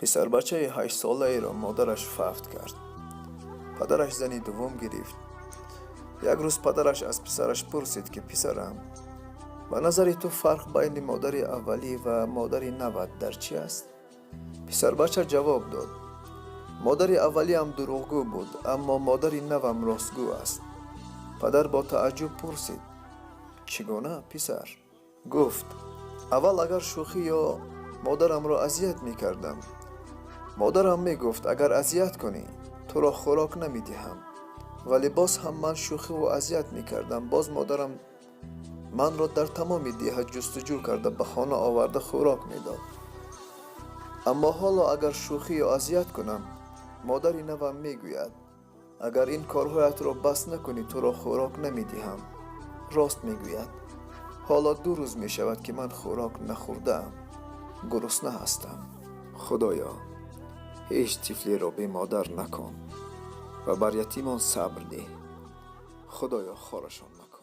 Писарбачаи 8-солаеро модараш фавт кард. Падараш зани дуввум гирифт. Як рӯз падараш аз писараш пурсид, ки: «Писарам, ба назари ту фарқ байни модари аввалӣ ва модари нават дар чӣ аст?» Писарбача ҷавоб дод: «Модари аввалиам дурӯғгӯ буд, аммо модари навам ростгӯ аст». Падар бо тааҷҷуб пурсид: «Чӣ гуна, писар?» Гуфт: «Аввал агар шӯхӣ ё модарамро азият мекардам, модарам мегуфт: 'Агар азият кунӣ, туро хӯрок намедиҳам'. Вале боз ҳам ман шӯхиву азият мекардам, боз модарам манро дар тамоми деҳа ҷустуҷӯ карда, ба хона оварда, хӯрок медод. Аммо ҳоло агар шӯхӣ ё азият кунам, модари навам мегӯяд: 'Агар ин корҳоятро бас накунӣ, туро хӯрок намедиҳам'. Рост мегӯяд. Ҳоло 2 рӯз мешавад, ки ман хӯрок нахӯрдаам, гурусна ҳастам». Худоё, ҳеҷ тифлеро бемодар накун ва бар ятимон сабр диҳ. Худоё, хорашон макун.